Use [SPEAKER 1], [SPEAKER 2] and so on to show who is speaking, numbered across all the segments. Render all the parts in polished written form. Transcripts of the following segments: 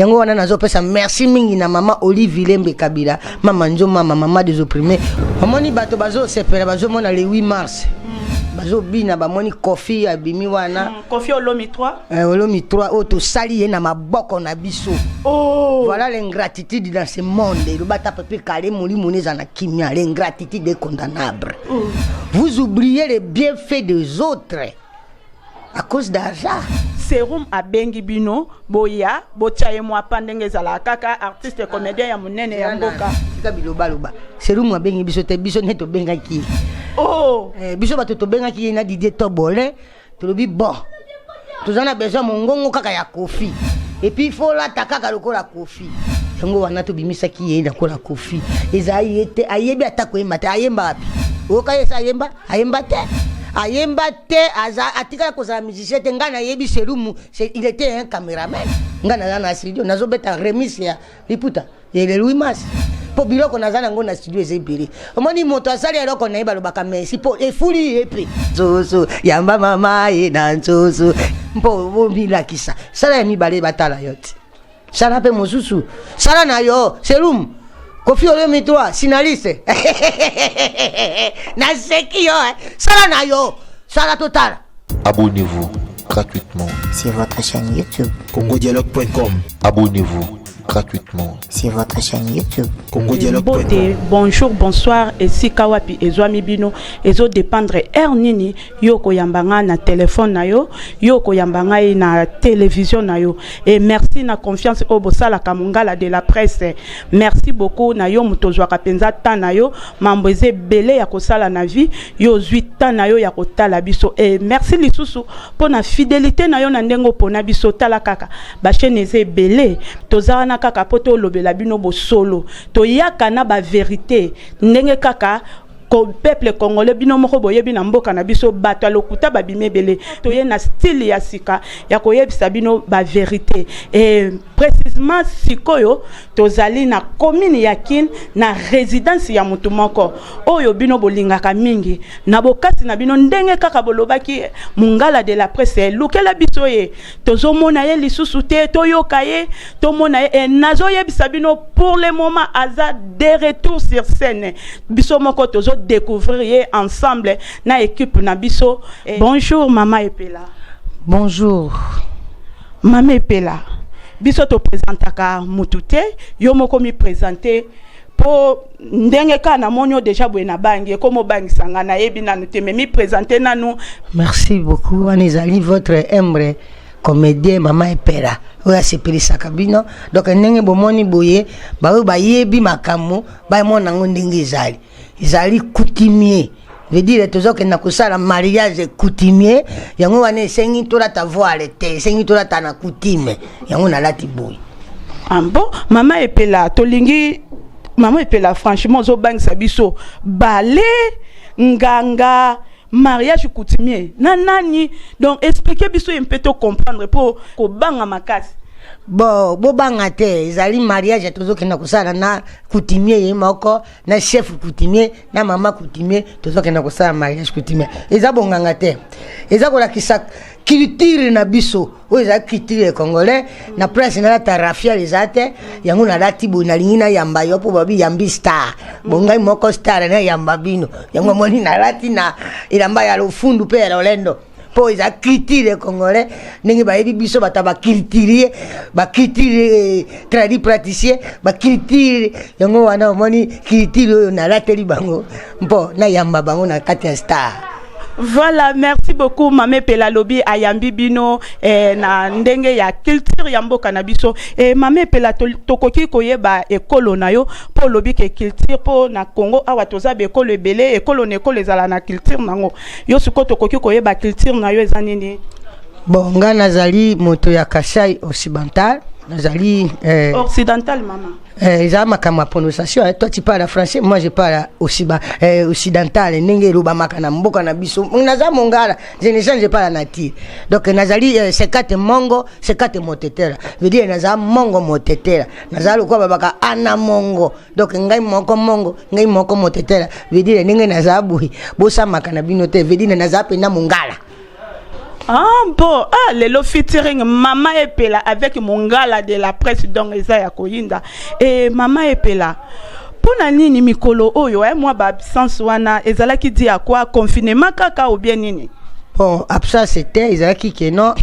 [SPEAKER 1] Yango wana nazopesa merci mingi na mama Olive Lembe Kabila, mama Nzoma, mama des opprimés. Omoni bato bazosepela, bazomona le 8 mars, bazobina, bamoni Kofi abimi wana.
[SPEAKER 2] Kofi Olomi 3.
[SPEAKER 1] Olomi 3 oyo tosali ye na maboko na biso.
[SPEAKER 2] Oh.
[SPEAKER 1] Voilà l'ingratitude dans ce monde. Eloba ata pepe kale, molimo eza na kimia. L'ingratitude est condamnable. Vous oubliez les bienfaits des autres à cause d'argent.
[SPEAKER 2] Serum abengi bino, boya botia ye mwa pa ndenge ezalaka kaka artiste comédien ya monene ya mboka.
[SPEAKER 1] Tika bilobaloba. Serum abengi biso te, biso nde tobengaki ye.
[SPEAKER 2] Oh.
[SPEAKER 1] Biso bato tobengaki ye na Didier Tobole. Tolobi bon, toza na besoin mongongo kaka ya Kofi et puis faut olata kaka lokola Kofi. Yango wana tobimisaki ye lokola Kofi. Eza ye te, ayebi ata koyemba te. Ayemba wapi? Oyoka ye esa ayemba? Ayemba te, ayemba te. Aza atikala kozala musicien te. Ngai nayebi Selumu, il était un caméraman. Ngai naza na studio, nazobeta remise ya liputa ya le 8 mars, mpo biloko naza nango na studio eza ebele. Omoni moto asali eloko na ye, balobaka merci mpo efuli ye mpe nzoso. Yamba mama ye na nzoso mpo bomilakisa. Sala ya mibale, batala yo te. Sala mpe mosusu, sala na yo. Selum Kofi Olomi 3 sinaliste, naseki yo, eh. Sala na yo, sala totala.
[SPEAKER 3] Abonnez-vous gratuitement
[SPEAKER 4] sur votre chaîne YouTube.
[SPEAKER 5] congodialogue.com.
[SPEAKER 3] Abonnez-vous gratuitement
[SPEAKER 4] sur votre chaîne YouTube.
[SPEAKER 5] congodialogue.com.
[SPEAKER 2] Mbote, bonjour, bonsoir. Esika wapi ezwami bino, ezodépendre heure nini yo koyamba nga na telefone na yo, yo koyamba ngai na télévision na yo. Et merci na confiance oyo bosalaka Mongala de la presse. Merci beaucoup na yo moto ozwaka mpenza temps na yo. Mambo eza ebele ya kosala na vie, yo ozwi temps na yo ya kotala biso. Et merci lisusu mpo na fidélité na yo na ndenge opona biso. Tala kaka, bachaîne eza ebele, toza wana kaka mpo tolobela bino bosolo, toyaka na bavérité ndenge kaka ko peuple congolais. Bino moko boyebi, na mboka na biso bato ya lokuta babimi ebele. Toye na style ya sika ya koyebisa bino bavérité. Et précisément sikoyo tozali na commune ya Kin, na résidence ya motu moko oyo bino bolingaka mingi na bokasi na bino, ndenge kaka bolobaki Mongala de la presse elukela biso ye. Tozomona ye lisusu te, toyoka ye, tomona ye. E nazoyebisa bino, pour le moment aza de retour sur scène. Biso moko tozodécouvrir ye ensemble na équipe na biso. Bonjour mama Epela.
[SPEAKER 1] Bonjour.
[SPEAKER 2] Mama Epela, biso toprésentaka mutu te, yo moko miprésente, mpo ndenge kaka namoni yo déjà boye, nabangi ekoma obangisa nga, nayebi nanu te, mais miprésente nanu.
[SPEAKER 1] Merci beaucoup. Wana ezali votre humble comédien, mama Epela, oyo asepelisaka bino. Donc ndenge bomoni boye, baoyo bayebi makambo bamona yango ndenge ezali. Ezali coutumier, veut dire tozokenda kosala mariage coutumier. Yango wana esengi tolata voile te, esengi tolata na coutume. Yango nalati boye.
[SPEAKER 2] Ah bon, mama Epela, tolingi mama Epela. Franchement ozobangisa biso. Bale nganga, mariage coutumier na nani? Donc explique biso ye mpe tocomprendre, mpo kobanga makasi.
[SPEAKER 1] Bon, bobanga te. Ezali mariage tozokenda kosala na coutumier ye moko, na chef coutumier, na mama coutumier. Tozokenda kosala mariage coutumier. Eza bonganga te, eza kolakisa culture na biso oyo eza culture congolais. Na place nalata rafial eza te, yango nalati boye. Nalingi nayamba yo mpo babi yambi star bo ngai moko star nayamba bino. Yango amoni nalati na elamba ya lofundu mpe ya lolendo, mpo eza culture congolais. Ndenge bayebi biso bato ya baculturier, baculture tradipraticien, baculture. Yango wana omoni culture oyo nalateli bango mpo nayamba bango na kati ya star.
[SPEAKER 2] Voilà, merci beaucoup mama Epela. Alobi ayambi bino na ndenge ya culture ya mboka na biso. Mama Epela, tokoki koyeba ekolo na yo? Mpo olobi ke culture, mpo na Congo awa toza baekolo ebele, ekolo na ekolo ezala na culture nango. Yo sikoyo tokoki koyeba culture na yo eza nini?
[SPEAKER 1] Bon, ngai nazali moto ya Kasai occidental. Nazali
[SPEAKER 2] Occidental, mama?
[SPEAKER 1] Eza makambo ya prononciation, eh. Toi tu parles français, moi je parle aussi ba, occidental, ndenge elobamaka na mboka na biso. Naza mongala, je ne change pas la nature. Donc nazali sekate mongo, sekate motetela, veut dire naza mongo motetela. Naza lokola babaka ana mongo. Donc ngai moko mongo, ngai moko motetela, veut dire ndenge naza boye, bosamaka na bino te, veut dire naza mpenza mongala.
[SPEAKER 2] Ah bon, ah lelo featuring Mama Epela avec Mongala de la presse, donc eza ya koyinda. Et Mama Epela, mpona nini mikolo oyo mwa ba absence wana ezalaki dû à quoi? Confinement kaka ou bien nini?
[SPEAKER 1] Bon, absence te, ezalaki ke non,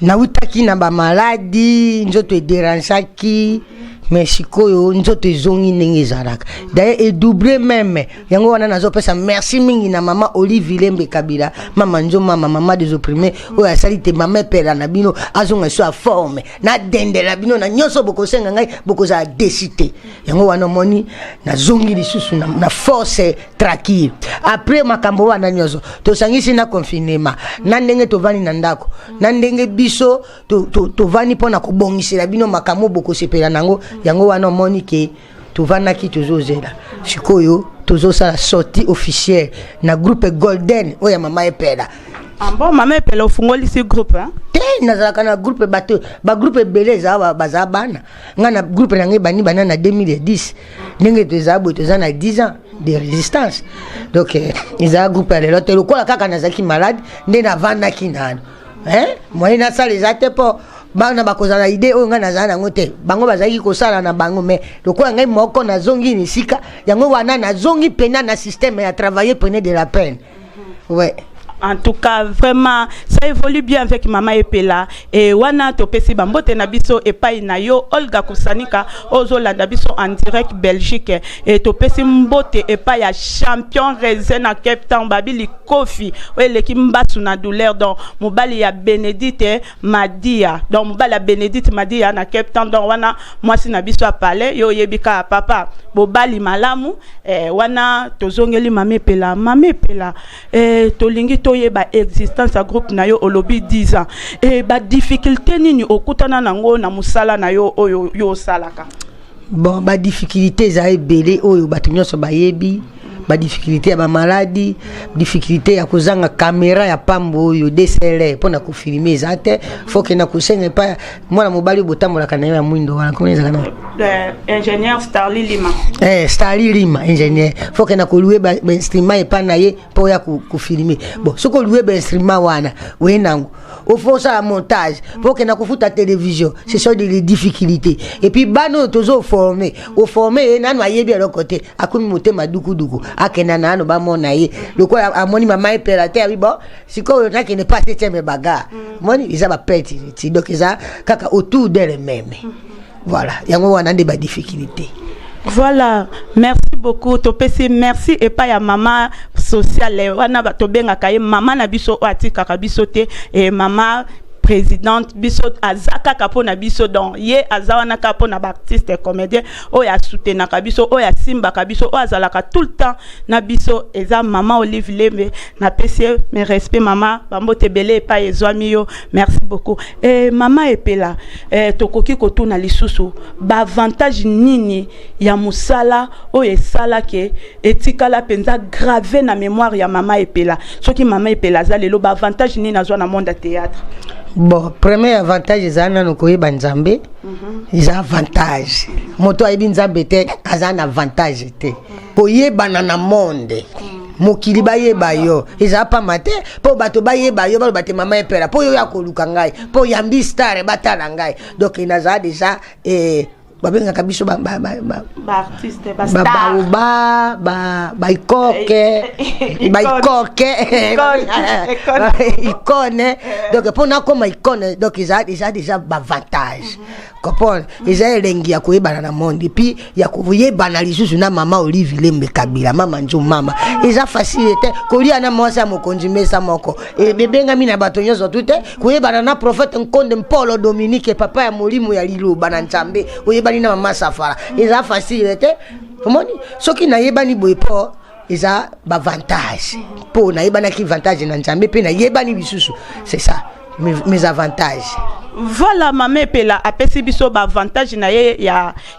[SPEAKER 1] nawutaki na bamaladi, nzoto ederangeaki, mais sikoyo nzoto ezongi ndenge ezalaka, d'ailleurs edouble même. Yango wana nazopesa merci mingi na mama Olive Lembe Kabila, mama nzo mama, mama des opprimés, oyo asali te mama Epela na bino azonga so ya forme. Nadendela bino na nyonso bokosenga ngai, bokozala déçus te. Yango wana omoni nazongi lisusu na force tranquille. Après makambo wana nyonso tosangisi na confinement, na ndenge tovandi na ndako, na ndenge biso tovandi mpona kobongisela bino makambo bokosepela nango, yango wana omoni ke tovandaki, tozozela. Sikoyo tozosala sortie officielle na groupe Golden oyo ya mama Epela.
[SPEAKER 2] Ah bon, Mama Epela ofungolisi groupe, hein?
[SPEAKER 1] Te, nazalaka na groupe. Bato bagroupe ebele ezala, bazala bana. Ngai na groupe na ngai bandi banda na 2010. Ndenge tozala boye, toza na 10 ans de résistance. Donc ezala groupe ya lelo te. Lokola kaka nazalaki malade nde navandaki nano, moyen nasala eza te, mpo bana bakozala na idée oyo ngai nazala nango te. Bango bazalaki kosala na bango, mais lokola ngai moko nazongi na esika yango wana, nazongi mpena na système ya travailler, prenez de la peine, ouais.
[SPEAKER 2] En tout cas, vraiment, ça évolue bien avec Mama Epela. Et wana topesi bambote na biso epai na yo Olga Kusanika, ozolanda biso en direct Belgique. Et topesi mbote epai ya champion Raisin na Cape Town, Babili Kofi, oyo eleki mbasu na douleur, donc mobali ya Bénédicte Madia. Donc mobali ya Bénédicte Madia na Cape Town, donc wana mwasi na biso apale, yo oyebi kaka papa bobali malamu. Wana tozongeli Mama Epela. Mama Epela, tolingi toyeba existence ya groupe na yo. Olobi 10 ans, badifficulté nini okutana nango na mosala na yo oyo yo osalaka?
[SPEAKER 1] Bon, badifficulté eza ebele oyo bato nyonso bayebi: badifficulté ya bamaladi, difficulté ya kozanga caméra ya pambo oyo DSLR mpona kofilmer eza te, faut kenda kosenga epai mwana mobali oyo botambolaka na ye ya mwindo wana, komona ezalaka na
[SPEAKER 2] Ingénieur Starli Lima.
[SPEAKER 1] Starli Lima, ingénieur, faut kenda kolouer bainstrument epai na ye mpo oya kofilmer. Bon, soki olouer bainstrument wana, oye nango, ofo osala montage mpo okenda kofuta télévision. Ce sont des difficultés. Et puis bana oyo tozoformer, oformer ye nanu ayebi eloko te, akomi motema dukuduku, akenda nano bamona ye lokola amoni mama Epela te, abi bon, sikoyo nakende pa septième bagarre. Moni eza bapete ti, donc eza kaka autour d'elle même. Voilà, yango wana nde badifficulté.
[SPEAKER 2] Voilà, merci beaucoup. Topesi merci epai ya mama sociale wana, tobengaka ye mama na biso oyo atikaka biso te, e mama présidente biso aza kaka mpo na biso. Donc ye aza wana kaka mpo na baartiste comédien oyo asoutenaka biso, oyo asimbaka biso, oyo azalaka tout le temps na biso, eza mama Olive Lembe. Napesi ye mes respect, mama, bambote ebele epai ezwami yo. Merci beaucoup. Mama Epela, tokoki kotuna lisusu baavantage nini ya mosala oyo esalaki etikala mpenza gravé na mémoire ya mama Epela? Soki mama Epela aza lelo, baavantage nini azwa na monde ya théâtre?
[SPEAKER 1] Bon, premier avantage ezala nano koyeba Nzambe. Eza avantage. Moto ayebi Nzambe te aza na avantage te. Koyebana na monde, mokili bayeba yo, ezala pamba te. Mpo bato bayeba yo, baloba te mama Epela, mpo yo ya koluka ngai, mpo yambi star batala ngai. Donc nazala déjà babengaka biso
[SPEAKER 2] baartiste.
[SPEAKER 1] Babaoba, baikoke, baikoke, icône. Donc mpo nakoma icône, donc eza déjà baavantage, comprendre? Eza elengi ya koyebana na monde, et puis ya koyebana lisusu na mama Olive Lembe Kabila, mama nzo mama. Eza facile te kolia na mwasi ya mokonzi mesa moko, ebebengami na bato nyonso tu te. Koyebana na prophète Nkonde Mpolo Dominique, papa ya molimo ya liloba na Nzambe, oyebani na mama Safara, eza facile te. Omoni, soki nayebani boye, mpo eza bavantage, mpo nayebanaki vantage na Nzambe, mpe nayebani lisusu. C'est ça mes avantages.
[SPEAKER 2] Voilà, mama Epela apesi biso baavantage na ye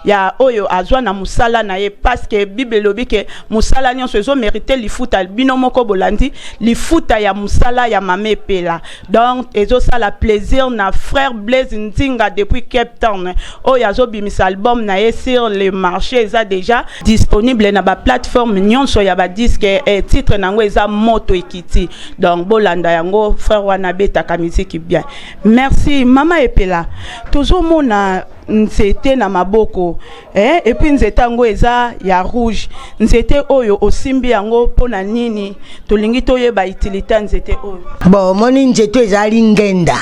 [SPEAKER 2] ya oyo azwa na mosala na ye, parce que Bible elobi ke mosala nyonso ezomérite lifuta. Bino moko bolandi lifuta ya mosala ya mama Epela. Donc ezosala plaisir na frère Blaise Nzinga depuis Cape Town, oyo azobimisa album na ye sur le marché. Eza déjà disponible na baplateforme nyonso ya badisque. Titre nango eza Moto Ekiti. Donc bolanda yango. Frère wana abetaka miziki bien. Merci, mama Epela. Tozomona nzete na maboko, et puis nzete yango eza ya rouge. Nzete oyo osimbi yango mpona nini? Tolingi toyeba utilité ya nzete oyo.
[SPEAKER 1] Bon, omoni, nzete ezali ngenda.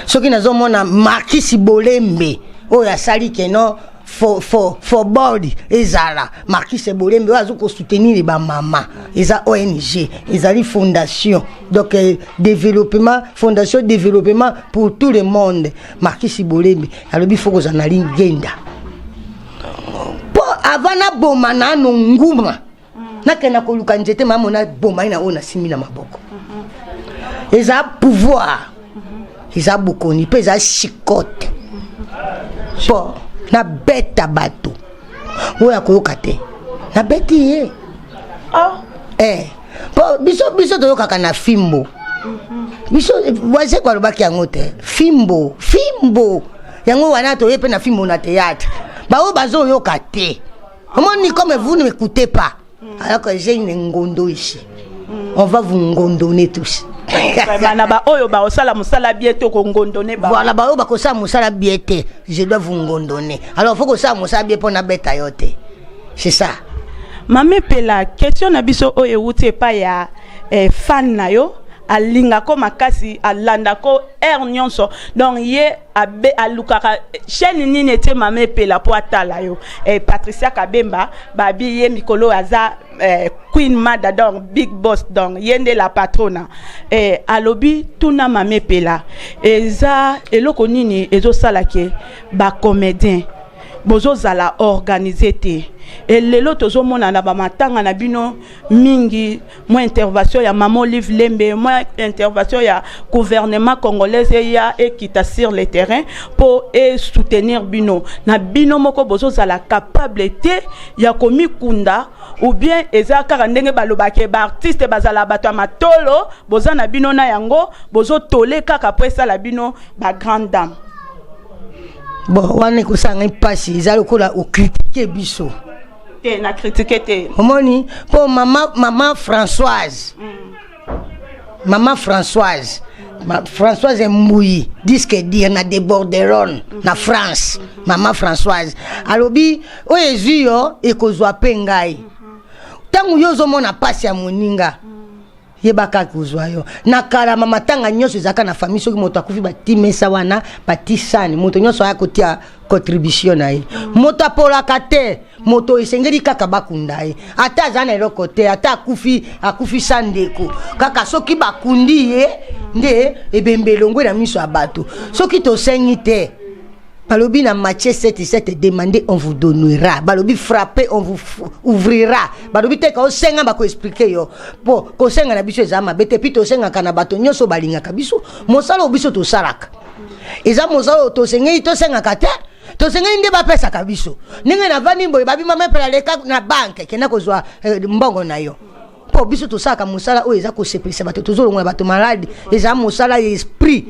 [SPEAKER 1] Soki nazomona Markisi Bolembe oyo asali keno fo board, ezala Markise Bolembe oyo aza kosoutenir bamama. Eza ONG, ezali fondation, donc développement, fondation développement pour tout le monde. Markisi Bolembe alobi fo kozala na lingenda mpo avant naboma nano nguma, nakenda koluka nzete mamo naboma ye na oyo nasimbi na maboko. Eza pouvoir, eza bokoni mpe eza chicotte mpo nabeta bato oyo akoyoka te. Nabeti ye. Mpo biso toyokaka na fimbo. Biso Wazeko alobaki yango te, fimbo, fimbo yango wana toye mpe na fimbo na théâtre. Baoyo bazoyoka te, omoni, comme vous ne m'écoutez pas alors que j'ai une ngondo ici, on va vous ngondonner tous.
[SPEAKER 2] Vraiment, na baoyo baosala mosala bien te, okongondone ba.
[SPEAKER 1] Voilà, baoyo bakosala mosala bien te, je dois vous ngondonner. Alors faut kosala mosala bien mpo nabeta yo te, c'est ça.
[SPEAKER 2] Mama Epela, question na biso oyo ewuti epai ya fan na yo, alingako makasi, alandako heure nyonso. Donc ye abe alukaka chaîne nini etie mama Epela mpo atala yo. Patricia Kabemba babi ye mikolo aza queen mother, donc big boss, donc ye nde la patrona. Alobi tuna mama Epela, eza eloko nini ezosala ke bacomédien bozozala organisé te? Elelo tozomona na bamatanga na bino mingi, mwa intervention ya mama Olive Lembe, mwa intervention ya gouvernement congolaise eya ekita sur le terrain mpo esoutenir bino. Na bino moko bozozala capable te ya komikunda, ou bien eza kaka ndenge balobaki, baartiste bazala bato ya matolo, boza na bino na yango, bozotole kaka mpo esala bino bagrande dame?
[SPEAKER 1] Bon, wana ekosala ngai mpasi, eza lokola ocritiquer biso.
[SPEAKER 2] Te, na critique te.
[SPEAKER 1] Omoni, mpo mama Françoise, mama Françoise, Françoise Mbuyi, disque dire na Deborderon na France, mama Françoise alobi oyo ezwi yo ekozwa mpe ngai. Ntango yo ozomona mpasi ya moninga, yebaka kozwa yo. Na kala, matanga nyonso ezalaka na famille. Soki moto akufi, bati mesa wana, bati sani, moto nyonso aya kotia contribution na ye. Moto apolaka te. Moto esengeli kaka bakunda ye, ata aza na eloko te, ata akufi, akufi sa ndeko kaka. Soki bakundi ye nde ebembe elongwe na miso ya bato. Soki tosengi te, balobi na Matthieu 7 7: "Demandez, on vous donnera." Balobi: "Frappez, on vous ouvrira." Balobi te ka osenga, bakoexpliquer yo. Mpo kosenga na biso eza mabe te. Mpi tosengaka na bato nyonso balingaka biso. Mosala oyo biso tosalaka eza mosala oyo tosengeli tosengaka te, tosengeli nde bapesaka biso. Ndenge navandi boye, babima mepela, leka na banque, kenda kozwa mbongo na yo. Mpo biso tosalaka mosala oyo eza kosepelisa bato, tozolongola bato maladi. Eza mosala ya esprit.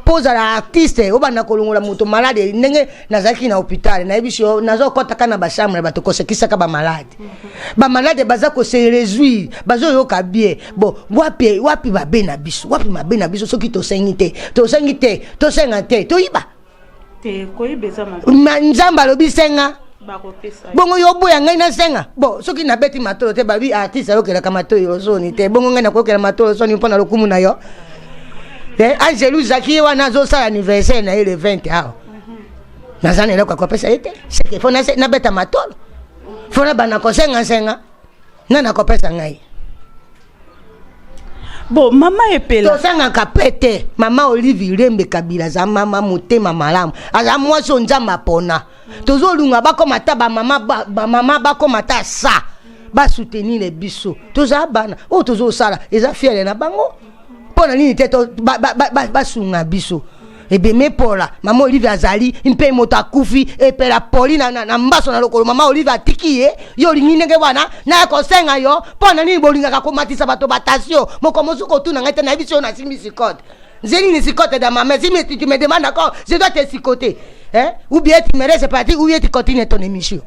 [SPEAKER 1] Mpo ozala artiste, obanda kolongola moto malade. Ndenge nazalaki na hôpital, nayebi so nazokɔtaka na bachambre ya bato, kosekisaka bamalade. Bamalade baza kose réjouir, bazoyoka bien. Bon, wapi, wapi mabe na biso? Wapi mabe na biso soki tosengi te? Tosengi te, tosenga te, toyiba?
[SPEAKER 2] Te, koyiba eza mabe.
[SPEAKER 1] Nzambe alobi senga.
[SPEAKER 2] Bakopesa yo.
[SPEAKER 1] Bongo yo boya ngai nasenga? Bon, soki nabeti matolo te, babi artiste ayokelaka matolo soni te. Bongo ngai nakoyokela matolo soni mpo na lokumu na yo? Angelu Zaki ye wana azosala anniversaire na ye le 20 awa, naza na eloko ya kopesa ye te. Seke fo nabeta matolo, fo nabanda kosengasenga nga nakopesa ngai?
[SPEAKER 2] Bon, mama Epela.
[SPEAKER 1] Tosengaka mpe te. Mama Olive Lembe Kabila aza mama motema malamu, aza mwasi oyo Nzambe apona. Tozolunga bakoma ata bamama, bamama bakoma ata sa basoutenir biso. Toza bana oyo tozosala, eza fière na bango. Mpo na nini te basunga biso? Ebeme epola, mama Olive azali mpe moto akufi, epela poli na, na, na mbaso na lokolo, mama Olive atiki ye. Yo olingi ndenge wana naya kosenga yo mpo na nini bolingaka komatisa bato batasio? Moko mosusu kotuna ngai te, nayebi so nasimbi sikote nzeli ni sikote dans ma main. Si tu me demandes encore, je dois te sicoter, hein? Ou bien tu me laisses partir, ou bien tu continues ton émission.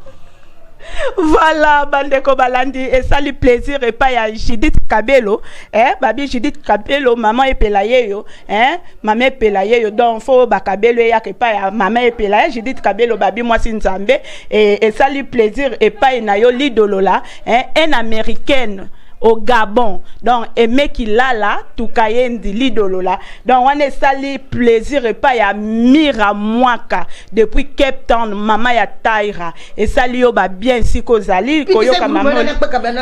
[SPEAKER 2] Voilà, bandeko balandi, esali plaisir epai ya Judith Kabelo, eh, babi Judith Kabelo, mama Epela yeyo, eh, mama Epela yeyo. Donc fo bakabelo eyaka epai ya mama Epela, eh, Judith Kabelo, babi mwasi Nzambe. Eh, esali plaisir epai na yo Lidolola, eh, une Américaine au Gabon, donc Emeki Lala Tukayendi Lidolola. Donc wana esali plaisir epai ya Mira Mwaka depuis Cape Town, mama ya Taira, esali yo babien esika ozali koyoka mama,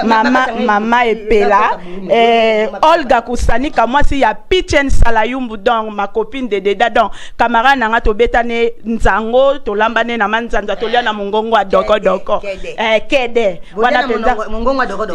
[SPEAKER 2] mama, mama Epela. Eh, Olga Kusanika, mwasi ya Pichen Salayumbu, donc ma copine de deda, donc camarade nanga, tobetane nzango, tolambane na manzanza, tolia na mongongo ya dokodoko, eh, kede wana mpenza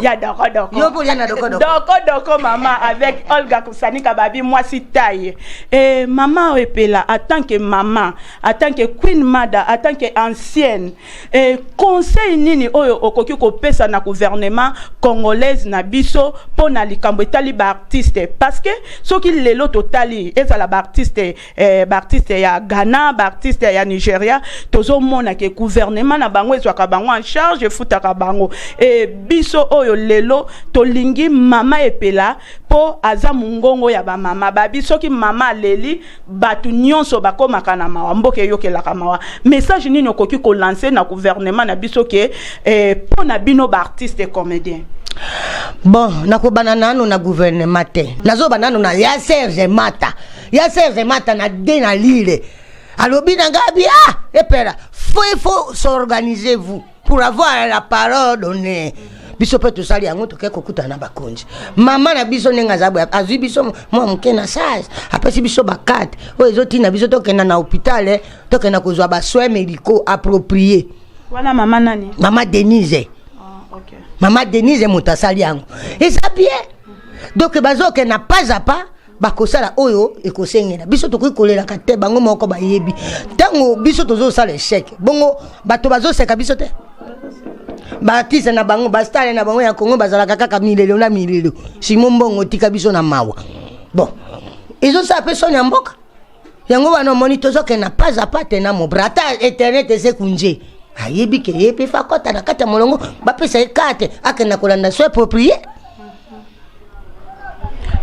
[SPEAKER 2] ya dokodoko, dokodoko, mama avec Olga Kusanika, babi mwasi taille. Eh, mama Epela, en tant que mama, en tant que queen mother, en tant que ancienne, eh, conseil nini oyo okoki kopesa na gouvernement congolaise na biso mpo na likambo etali baartiste? Parce que soki lelo totali, ezala baartiste, eh, baartiste ya Ghana, baartiste ya Nigeria, tozomona ke gouvernement na bango ezwaka bango en charge, efutaka bango. E biso oyo lelo tolingi mama Epela mpo aza mongongo ya bamama, babi soki mama aleli, bato nyonso bakomaka na mawa, mboka eyokelaka mawa. Message nini okoki kolancer na gouvernement na biso ke, eh, mpo na bino baartiste comédien?
[SPEAKER 1] Bon, nakobanda nano na gouvernement te, nazoba nano na ya Serge Mata. Ya Serge Mata na de na Lile alobi na ngai bi: "Ah, Epela, faut, il faut s'organiser, vous, pour avoir la parole donnée." Biso mpe tosali yango, toke kokutana na bakonzi. Mama na biso ndenge aza boye, azwi biso mwa moke na sage, apesi biso bacarte oyo ezotinda biso tokenda na hôpital, tokenda kozwa basoins médicaux appropriés.
[SPEAKER 2] Wana mama nani?
[SPEAKER 1] Mama Denise.
[SPEAKER 2] Ah, okay.
[SPEAKER 1] Mama Denise moto asali yango, eza bien. Donc bazokenda pas à pas, bakosala oyo ekosengela. Biso tokoki kolelaka te, bango moko bayebi. Ntango biso tozosala échec bongo, bato bazoseka biso te. Baartiste na bango, bastars na bango ya Kongo bazalaka kaka milelo na milelo. Simo mbongo tika biso na mawa. Bon, ezosala mpe soni ya mboka. Yango wana omoni tozokenda pas à pas te na mobra. Ata internet esekunje, ayebi ke ye mpe fa kɔta na kati ya molongo, bapesa ye carte, akenda kolanda soins appropriés.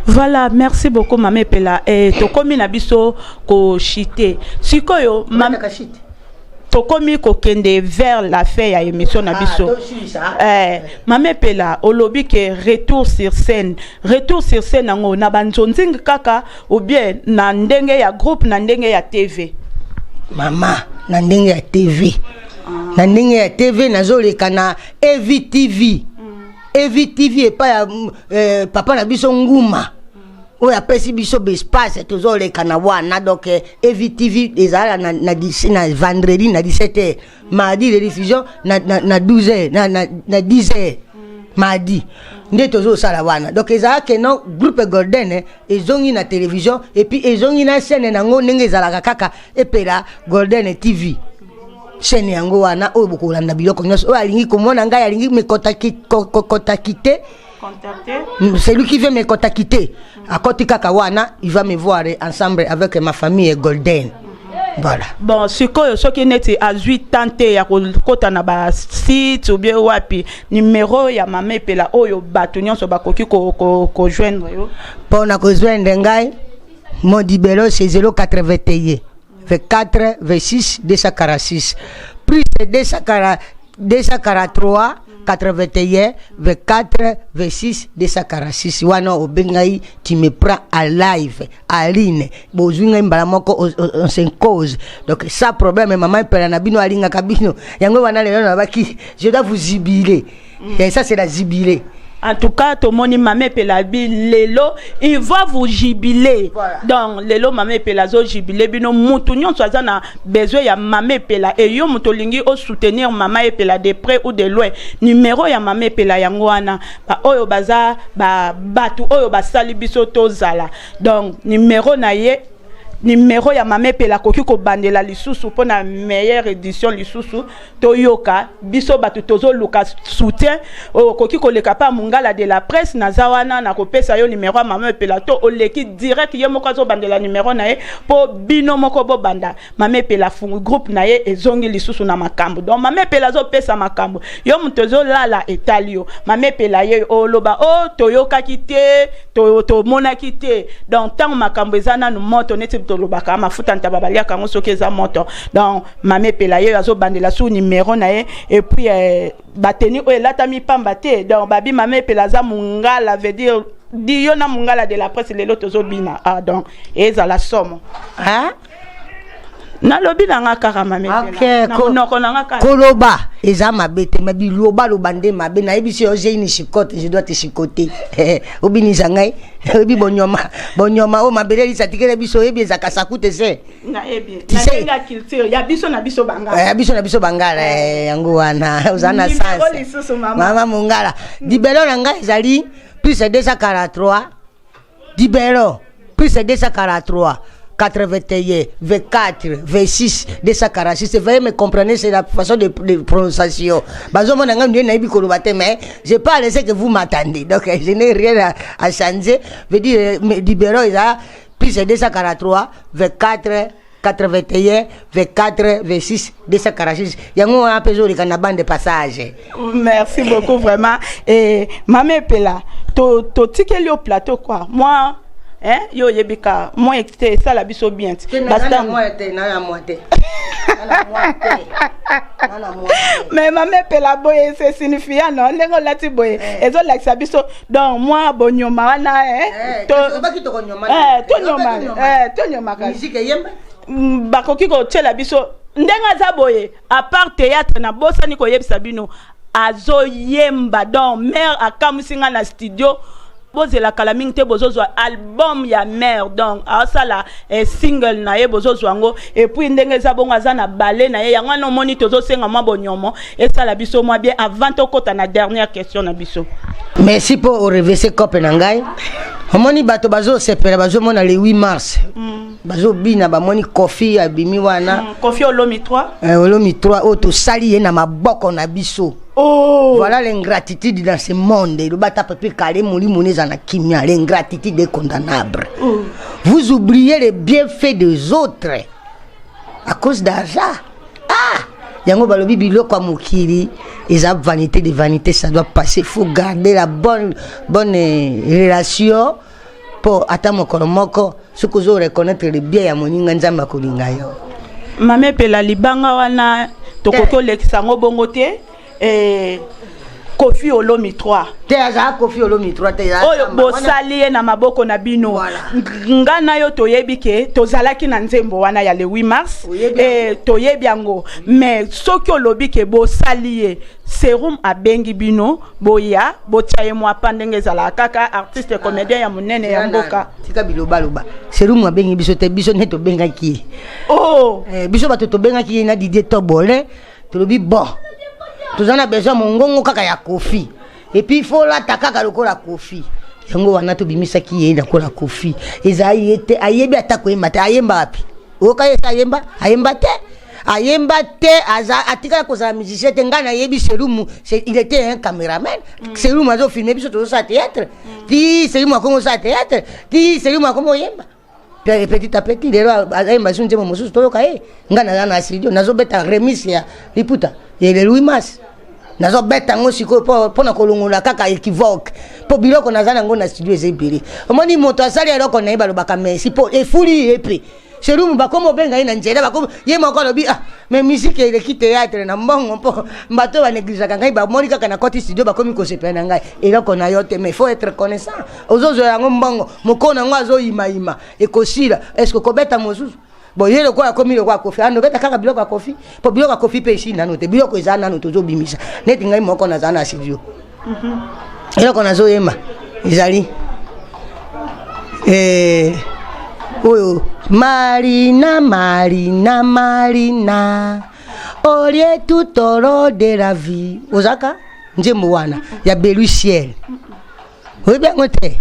[SPEAKER 2] Voilà, merci beaucoup, mama Epela. Eh, tokomi na biso koshite sikoyo, mam... tokomi kokende vers la fin ya émission na biso. Eh, mama Epela, olobi ke retour sur scène, retour sur scène yango na banzonzingi kaka ou bien na ndenge ya groupe, na ndenge ya TV?
[SPEAKER 1] Mama, na ndenge ya TV. Na ndenge ya TV, nazoleka na Evtv. Evtv epai ya eh, papa na biso Nguma oyo apesi biso baespace, tozoleka na wana. Donc Evtv ezala na vendredi na 17 heures, mardi rediffusion na 12 heures, na 10 heures mardi nde tozosala wana. Donc ezalaka no groupe Golden ezongi na télévision et puis ezongi na chaîne nango ndenge ezalaka kaka, Epela Golden TV, chaîne yango wana oyo bokolanda biloko nyonso. Oyo alingi komona ngai, alingi me contacter, celui qui veut me contacter, akoti kaka wana, il va me voir ensemble avec ma famille Golden. Voilà.
[SPEAKER 2] Bon, sikoyo soki neti azwi temps te ya kokota na basite ou bien wapi, numéro ya mama Epela oyo bato nyonso bakoki kojoindre yo?
[SPEAKER 1] Mpo na kojoindre ngai, mon numéro c'est 081 24 26 246 plus 240 243 81 24 26 246. Wana obengai, tu me prends à live aline, bozwi ngai mbala moko, on se cause, donc sans problème. Mama Epela na bino alingaka bino. Yango wana lelo nabaki, je dois vous jubiler. Et ça, c'est la jubilé.
[SPEAKER 2] En tout cas, tomoni mama Epela bi lelo il va vous jubiler.
[SPEAKER 1] Voilà.
[SPEAKER 2] Donc lelo mama Epela azo jubiler bino. Mutu nyonso aza na besoin ya mama Epela e yo moto olingi osoutenir mama Epela de près ou de loin, numéro ya mama Epela yango wana. Ba oyo baza ba bato oyo basali biso tozala, donc numéro na ye. Numéro ya Mama Epela akoki kobandela lisusu mpo na meilleure édition lisusu. Toyoka biso bato tozoluka soutien. Okoki koleka pa Mongala de la Presse, naza wana, nakopesa yo numéro ya Mama Epela, to oleki direct, ye moko azobandela numéro na ye mpo bino moko bobanda. Mama Epela fungu groupe na ye ezongi lisusu na makambo. Donc Mama Epela azopesa makambo. Yo moto ezolala, etali yo. Mama Epela ye oloba o toyokaki te, tomonaki te. Donc ntango makambo eza nanu moto, neti tolobaka mafuta ntaba baliaka yango soki eza moto. Donc Mama Epela ye azobandela su numéro na ye. Et puis bateni oyo elatami pamba te. Donc babi Mama Epela aza mongala, veut dire di yo na Mongala de la Presse lelo tozobina. Ah, donc ezala somo.
[SPEAKER 1] Hein?
[SPEAKER 2] Nalobi na nga kaka, Mama.
[SPEAKER 1] Ok.
[SPEAKER 2] Na monoko na nga kaka.
[SPEAKER 1] Koloba eza mabe te, mais bilobaloba nde mabe. Nayebisi yo, j'ai une chicotte, je dois te chicoter. Obinisa ngai, oyebi bonyoma, bonyoma oyo mabele elisa tikele biso, oyebi ezaka saku te se.
[SPEAKER 2] Nayebi.
[SPEAKER 1] Tu
[SPEAKER 2] na
[SPEAKER 1] sais-
[SPEAKER 2] ndenge ya culture ya biso na biso bangala.
[SPEAKER 1] Ya biso na biso bangala, yango wana oza na
[SPEAKER 2] Numéro
[SPEAKER 1] sens.
[SPEAKER 2] lisusu, mama.
[SPEAKER 1] Mama Mongala, dibelo na ngai ezali plus 243, dibelo plus 243 81 24 26 246. Veuillez me comprendre, c'est la façon de prononciation. Bazomona ngai nde nayebi koloba te, mais je parle ce que vous m'attendez, donc je n'ai rien à changer. Veut dire dibelo eza plus 243 24 81 24 26 246. Yango wana mpe ezoleka na bande passage.
[SPEAKER 2] Merci beaucoup vraiment. Et Mama Epela, totikeli yo plateau quoi. Moi, hein, yo oyebi ka moi te, esala biso bien ti.
[SPEAKER 1] Te.
[SPEAKER 2] Mais Mama Epela, boye se signifia non, ndenge olati boye ezolakisa biso. Donc moi bonyoma wana, eh, tonyomaka.
[SPEAKER 1] Musique eyemba.
[SPEAKER 2] Bakoki kotiela biso ndenge aza boye. À part théâtre, nabosani koyebisa bino, azoyemba. Donc mare akamwisi nga na studio. Bozela kala mingi te, bozozwa album ya mare. Donc aosala single na ye, bozozwa yango. Et puis ndenge eza bongo, aza na bale na ye. Yango wana omoni tozosenga mwa bonyomo esala biso mwa bien avant tokɔta na dernière question na biso.
[SPEAKER 1] Merci mpo orevese cope na ngai. Omoni bato bazosepela, bazomona le 8 mars, bazobina, bamoni Kofi abimi wana.
[SPEAKER 2] Kofi Olomi 3.
[SPEAKER 1] Olomi 3 oyo tosali ye na maboko na biso.
[SPEAKER 2] Oh.
[SPEAKER 1] Voilà l'ingratitude dans ce monde. Eloba ata pepe kale, molimo eza na kimia. L'ingratitude est condamnable.
[SPEAKER 2] Oh.
[SPEAKER 1] Vous oubliez les bienfaits des autres à cause d'argent. Ah, yango balobi biloko ya mokili eza vanité de vanité, ça doit passer. Faut garder la bonne relation mpo ata mokolo moko soki ozo reconnaître le bien ya moninga, Nzambe akolinga yo.
[SPEAKER 2] Mama Epela, libanga wana tokoki olekisa yango bongo te. Kofi Olomi 3.
[SPEAKER 1] Te, azala Kofi Olomi 3 te, ezala
[SPEAKER 2] oyo
[SPEAKER 1] Samba.
[SPEAKER 2] Bosali ye na maboko na bino.
[SPEAKER 1] Voilà.
[SPEAKER 2] Nga na yo toyebi ke tozalaki na nzembo wana ya le 8 mars.
[SPEAKER 1] Oyebi.
[SPEAKER 2] Toyebi yango, mais soki olobi ke bosali ye, Serum abengi bino, boya botia ye mwa pa ndenge ezalaka kaka artiste comédien ya monene ya mboka.
[SPEAKER 1] Tika bilobaloba. Serumu abengi biso te, biso nde tobengaki ye.
[SPEAKER 2] Oh.
[SPEAKER 1] Biso bato tobengaki ye na Didier Tobole. Tolobi bon, toza na besoin mongongo kaka ya Kofi, et puis faut olata kaka lokola Kofi. Yango wana tobimisaki ye lokola Kofi. Eza ye te, ayebi ata koyemba te. Ayemba wapi? Oyoka ye esa ayemba? Ayemba te, ayemba te. Aza atikala kozala musicien te. Ngai nayebi Selumu, il était un caméraman. Selumu azofilme biso, tozosala théâtre. Ti Selumu akomi osala théâtre, ti Selumu akomi oyemba. Petit à petit, lelo ayemba su nzembo mosusu, toyoka ye. Ngai naza na studio, nazobeta remise ya liputa ya le 8 mars. Nazobeta yango sikoyo mpo na kolongola kaka équivoque, mpo biloko naza nango na studio eza ebele. Omoni moto asali eloko na ye, balobaka merci mpo efuli ye. Mpe Selumu bakomi obenga ye na nzela, bakomi ye moko alobi: "Ah, mais musique eleki théâtre na mbongo," mpo bato oyo banégligeaka ngai, bamoni kaka na koti studio, bakomi kosepela na ngai. Eloko na yo te, mais faut être reconnaissant. Ozozwa yango mbongo, mokolo nango azoyimayima, ekosila. Est ce que kobeta mosusu bon, ye lokola akomi lokola Kofi, ando obeta kaka biloko ya Kofi, mpo biloko ya Kofi mpe esili nano te. Biloko eza nano, tozobimisa. Neti ngai moko naza na studio, eloko nazoyemba ezali oyo: "Marina, Marina, Marina, olie tout au long de la vie." Ozaka nzembo wana ya Belu Ciel. Oyebi yango te?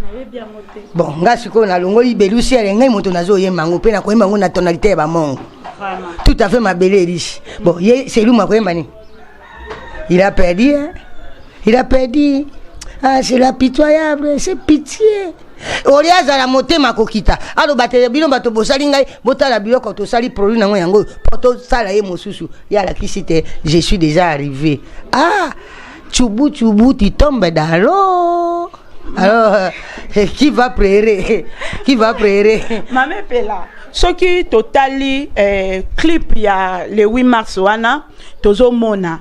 [SPEAKER 1] Bon, nga sikoyo nalongoli belusiele, ngai moto nazoyemba yango mpe nakoyemba yango na tonalité ya bamongo. Tout à fait, mabele elisi. Bon, ye Selumu akoyemba nini? Il a perdu, hein? Il a perdu. Ah, c'est la pitoyable, c'est pitié. Olia azala motema kokita, aloba te bino bato bosali ngai, botala biloko tosali, produit nango yango mpo tosala ye mosusu. Ye alakisi te, je suis déjà arrivé. Ah, tchubu tchubu, tu tombes dans l'eau. Alors qui va pleurer? Qui va pleurer?
[SPEAKER 2] Mama Epela, soki totali clip ya le 8 mars wana, tozomona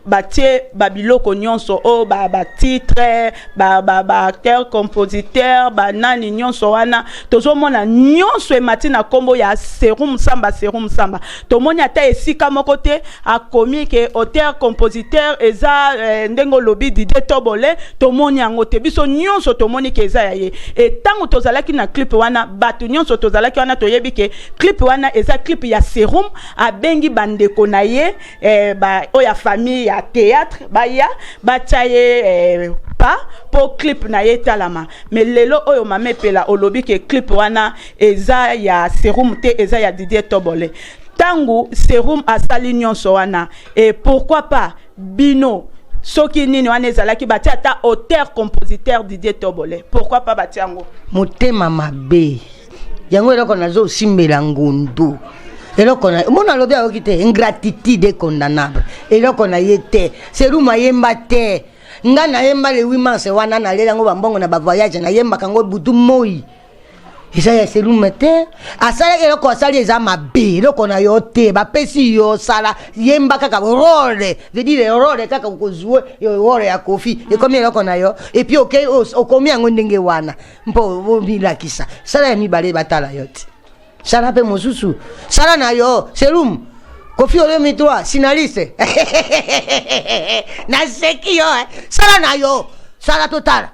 [SPEAKER 2] batie babiloko nyonso oyo, batitre, baacteur, compositeur, banani nyonso wana, tozomona nyonso emati na nkombo ya Serum Samba. Serum Samba, tomoni ata esika moko te akomi ke auteur compositeur eza ndenge olobi Didier Tobole. Tomoni yango te. Biso nyonso tomoni ke eza ya ye. E ntango tozalaki na clip wana, bato nyonso tozalaki wana, toyebi ke clip wana eza clip ya Serum. Abengi bandeko na ye oyo ya famille ya théâtre, baya batia ye pa mpo clip na ye etalama. Mais lelo oyo, Mama Epela, olobi ke clip wana eza ya Serum te, eza ya Didier Tobole. Ntango Serum asali nyonso wana, e pourquoi pas bino, soki nini wana ezalaki, batia ata auteur compositeur Didier Tobole? Pourquoi pas batia yango?
[SPEAKER 1] Motema mabe yango, eloko nazosimbela ngundu, eloko na mona alobi ayoki te. Ingratitude est condamnable. Eloko na ye te, Serum ayemba te. Nga nayemba le 8 mars wana, nalela yango bambongo na bavoyage, nayembaka yango butu moi. Eza ya Selume te. Asalaki eloko, asali eza mabe. Eloko na yo te, bapesi yo sala, yemba kaka rôle, veut dire rôle kaka okozwe rôle ya Kofi, ekomi eloko na yo. Et puis okei, okomi yango ndenge wana mpo omilakisa. Sala ya mibale, batala yo te. Sala mpe mosusu, sala na yo. Selum Kofi Olemi, toi scénariste, naseki yo, eh. Sala na yo, sala totala.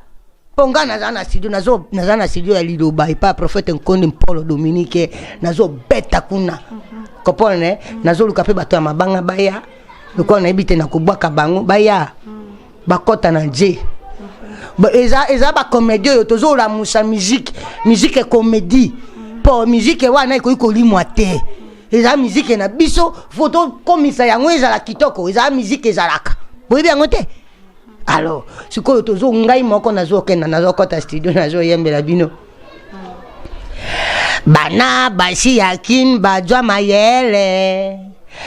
[SPEAKER 1] Mpo nga naza na studio, naza na studio ya liloba epa prophète Nkonde Mpolo Dominique. Nazobeta kuna, comprendre. Nazoluka mpe bato ya mabanga baya, lokola nayebi te nakobwaka bango, baya bakɔta na nje. Eza bacomédie oyo tozolamusa musique, musique comédie, mpo musique wana ekoki kolimwa te. Eza musique na biso, fo tokomisa yango ezala kitoko. Eza musique ezalaka, boyebi yango te. Alors sikoyo tozo, ngai moko nazokenda, nazokɔta studio, nazoyembela bino. Bana basi ya Kin bazwa mayele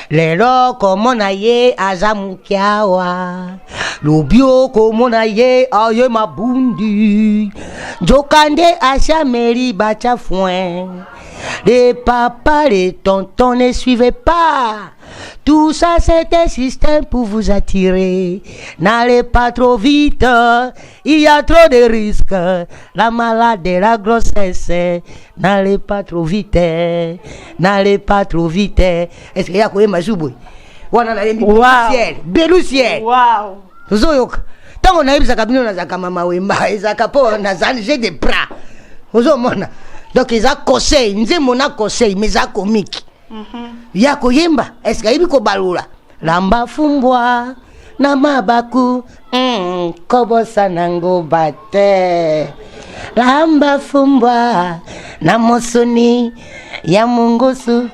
[SPEAKER 1] lelo, komona ye aza mokiawa, lobi okomona ye aye mabundi, nzokande asiameli batya foin. Les papas, les tontons, ne suivez pas. Tout ça, c'est un système pour vous attirer. N'allez pas trop vite, il y a trop de risques. La maladie, la grossesse, n'allez pas trop vite, n'allez pas trop vite. Est-ce qu'il y a quoi, Mazouboué? Wana nayembi ciel, belu ciel.
[SPEAKER 2] Wow.
[SPEAKER 1] Ozoyoka, ntango nayebisaka bino nazalaka mama wemba, ezalaka mpo nazali, j'ai des bras, ozomona. Donc eza conseil, nzembo na conseil, mais eza comique ya koyemba. Est-ce ayebi kobalula lamba fumbwa na mabaku, kobosa nango bate, lamba fumbwa na mosuni ya mongosu.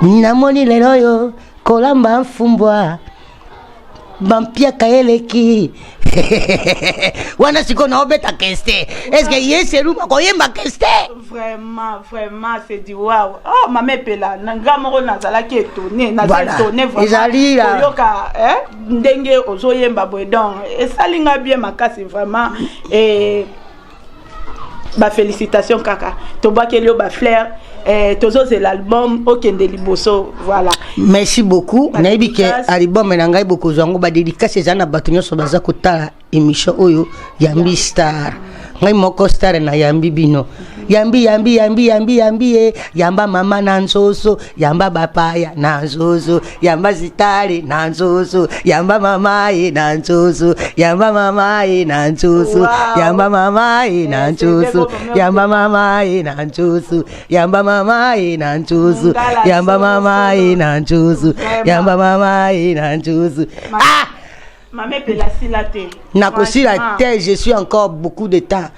[SPEAKER 1] Namoni lelo oyo kolamba mfumbwa bampiaka eleki wana. Sikoyo naobeta keste, est-ce ye Seluma koyemba keste?
[SPEAKER 2] Vraiment, vraiment, c'est du wow. Oh, Mama Epela, nga moko nazalaki étonné, naza étonné vraiment.
[SPEAKER 1] Ezali
[SPEAKER 2] koyoka ndenge ozoyemba boye, donc esali nga bien makasi vraiment. Et bafélicitation kaka, tobwakeli yo bafleur, tozozela album, okende liboso, voilà.
[SPEAKER 1] Merci beaucoup. Nayebi ke album na ngai bokozwa yango. Badédicace eza na bato nyonso baza kotala émission oyo, Yambi Star. Ngai moko star nayambi bino. Yambi, yambi, yambi, yambi, yambi ye, yamba mama na nzoso, yamba bapaya na nzoso, yamba sitale na nzoso, yamba mama ye na nzoso, yamba mama ye na nzoso. Yamba mama ye na nzoso, yamba mama ye na nzoso, yamba mama ye na nzoso, yamba mama ye na nzoso, yamba mama ye na nzoso. Ah!
[SPEAKER 2] Mama Epela sila te.
[SPEAKER 1] Nakosila te, je suis encore beaucoup de temps.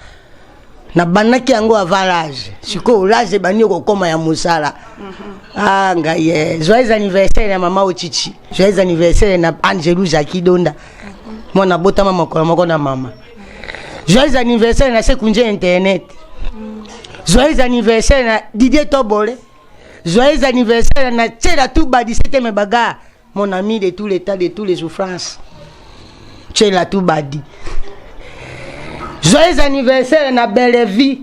[SPEAKER 1] Nabandaki yango avant l'âge. Sikoyo l'âge ebandi kokoma ya mosala. Ah ngai eh. Joyeux anniversaire na mama Ochichi. Joyeux anniversaire na Angelou Jackie Donda. Mwana botama mokolo moko na mama. Joyeux anniversaire na Sekunje Internet. Joyeux anniversaire na Didier Tobole. Joyeux anniversaire na Tchela Touba 17e bagarre. Mon ami de tous les temps, de tous les souffrances. Tchela Toubadi. Joyeux anniversaire na belle vie.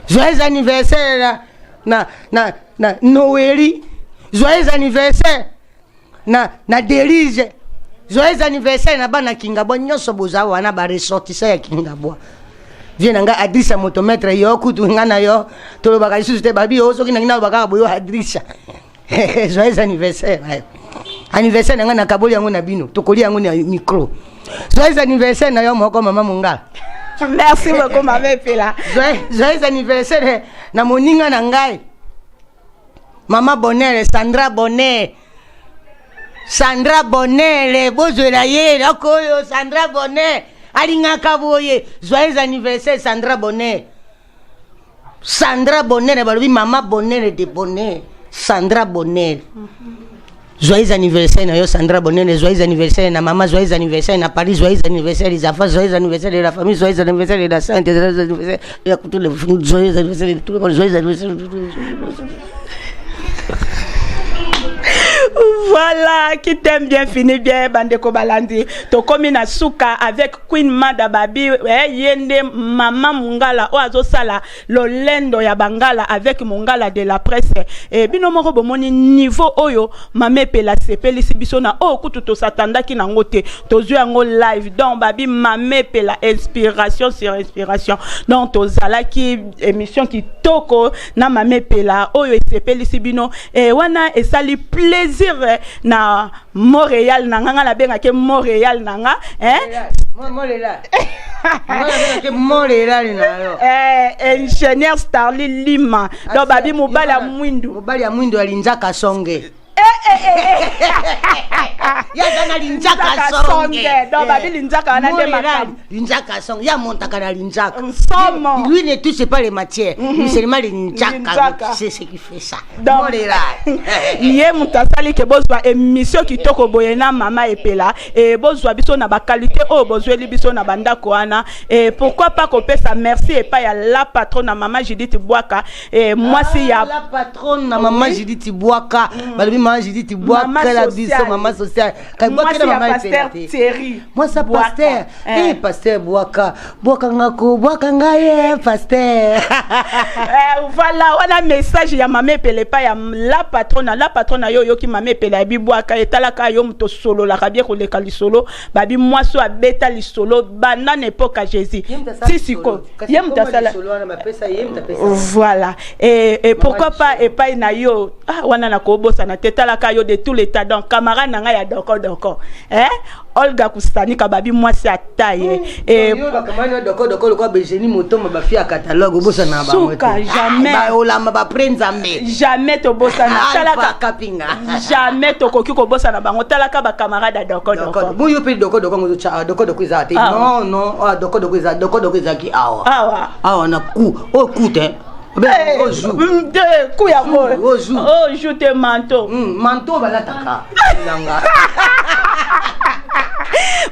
[SPEAKER 1] Joyeux anniversaire na na na, na Noëli. Joyeux anniversaire na na Delise. Joyeux anniversaire na bana Kingabwa nyonso boza wana ba ressortissants ya Kingabwa. Vie na nga Adrissa motomètre yo kutu nga na yo tolobaka lisusu te babi yo soki nangi naloba kaka boyo Adrissa. Joyeux anniversaire. Anniversaire na nga nakaboli yango na bino tokoli yango na micro. Joyeux anniversaire na yo moko mama Mongala.
[SPEAKER 2] Merci beaucoup mama Epela.
[SPEAKER 1] Joyeux anniversaire na moninga na ngai. Mama Bonheur, Sandra Bonheur. Sandra Bonheur, bozwela ye eloko oyo Sandra Bonheur alingaka boye. Joyeux anniversaire Sandra Bonheur. Sandra Bonheur balobi mama Bonheur de Bonheur. Sandra Bonheur. Joyeux anniversaire na yo Sandra Bonheur, joyeux anniversaire na maman, joyeux anniversaire na Paris, joyeux anniversaire des enfants, joyeux anniversaire de la famille, joyeux anniversaire de la santé, joyeux anniversaire de la couture, joyeux anniversaire de tout le monde, joyeux anniversaire.
[SPEAKER 2] Voilà, qui t'aime bien finit bien, bandeko balandi. Tokomi na suka avec Queen Mada Babi, eh, yende mama Mungala o azosala lolendo ya bangala avec Mungala de la presse. Eh, bino moko bomoni niveau oyo mama Epela sepelisi biso na oyo kutu tosatandaki nango te. Tozwi yango live. Donc babi mama Epela inspiration sur inspiration. Donc tozalaki émission kitoko na mama Epela oyo esepelisi bino. Eh, wana esali plaisir eh, na Montréal na nga nga nabengaki Montréal na nga eh?
[SPEAKER 1] Montréal. Montréal na yo.
[SPEAKER 2] Eh, ingénieur Starly Lima. Donc babi mobali ya mwindu.
[SPEAKER 1] Mobali ya mwindu alinzaka songe. Ye aza na linzaka songe.
[SPEAKER 2] Donc babi linzaka wana nde makambo.
[SPEAKER 1] Linzaka songe. Ya montaka na linzaka.
[SPEAKER 2] Nsomo.
[SPEAKER 1] Lui ne touche pas les matières. Mm -hmm. Seulement linzaka. C'est ce qui fait ça.
[SPEAKER 2] Donc, ye moto asali ke bozwa émission kitoko boye na mama Epela e bozwa biso na baqualité oyo bozweli biso na bandako wana. E pourquoi pas kopesa merci epai ya la patronne na mama Judith Bwaka, e mwasi ya
[SPEAKER 1] la patronne na mama Judith Bwaka. Balobi mama Judith Bwaka la biso mama sociale.
[SPEAKER 2] Mwasi ya pasteur Thierry.
[SPEAKER 1] Mwasi ya pasteur. Eh, pasteur Bwaka, bwaka ngako, bwaka ngai eh, pasteur.
[SPEAKER 2] Voilà, wana message ya mama Epela epai ya la patronne. La patronne yo oyoki mama Epela ya bibwaka etalaka yo moto osololaka bien koleka lisolo. Babi mwasi oyo abeta lisolo banda na époque ya Jésus ti sikoyo ye moto asala. Voilà, et pourquoi pas epai na yo ah, wana nakobosana te talaka yo de tout l'état. Donc camarade na ngai ya doko doko, eh? Olga Kusanika babi mwasi ata ye.
[SPEAKER 1] Doko lokola Begeni Motoma bafi ya catalogue obosana.
[SPEAKER 2] Suka jamais.
[SPEAKER 1] Olamba bapre Nzambe.
[SPEAKER 2] Jamais tobosana.
[SPEAKER 1] Talaka kapinga.
[SPEAKER 2] Jamais tokoki kobosana bango. Talaka bacamarade ya doko doko.
[SPEAKER 1] Boyo mpe doko doko ngo tya doko doko eza te. Non non, doko doko eza doko doko ezalaki awa.
[SPEAKER 2] Awa.
[SPEAKER 1] Awa na ku oyo ku te.
[SPEAKER 2] Ku yango oyo te manteau.
[SPEAKER 1] Manteau balataka nanga.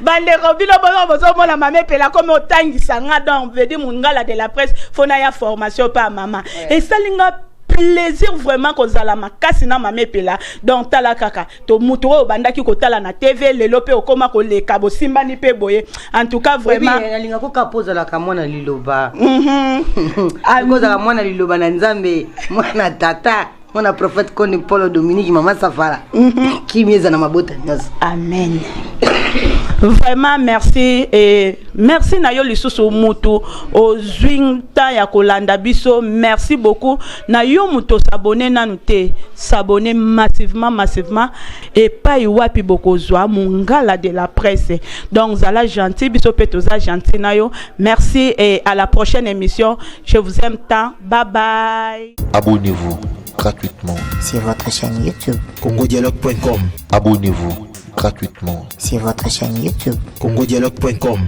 [SPEAKER 2] Bandeko, bino boyo bozomona mama Epela komi otangisa nga. Donc vedi Mongala de la presse fona ya formation mpe ya mama esali nga plaisir vraiment kozala makasi na mama Epela. Donc tala kaka to mutu oyo obandaki kotala na TV, lelo mpe okóma koleka bosimbani mpe boye. En tout cas vraiment.
[SPEAKER 1] Nalinga koka mpo ozalaka mwana liloba, ozalaka mwana liloba na Nzambe, mwana tata, mwana prophète Koni Polo Dominique, mama Safara. Kimi eza na mabota nyonso.
[SPEAKER 2] Amen. Vraiment merci et merci na yo lisusu mutu ozwi temps ya kolanda biso. Merci beaucoup na yo mutu os'abonner nanu te, s'abonner massivement, massivement. Epai wapi bokozwa Mongala de la presse. Donc zala gentil, biso mpe toza gentil na yo. Merci et à la prochaine émission. Je vous aime tant. Bye bye.
[SPEAKER 3] Abonnez-vous gratuitement
[SPEAKER 4] sur votre chaîne YouTube
[SPEAKER 5] congodialogue.com.
[SPEAKER 3] Abonnez-vous. gratuitement.
[SPEAKER 4] Sur votre chaîne YouTube.
[SPEAKER 5] congodialogue.com.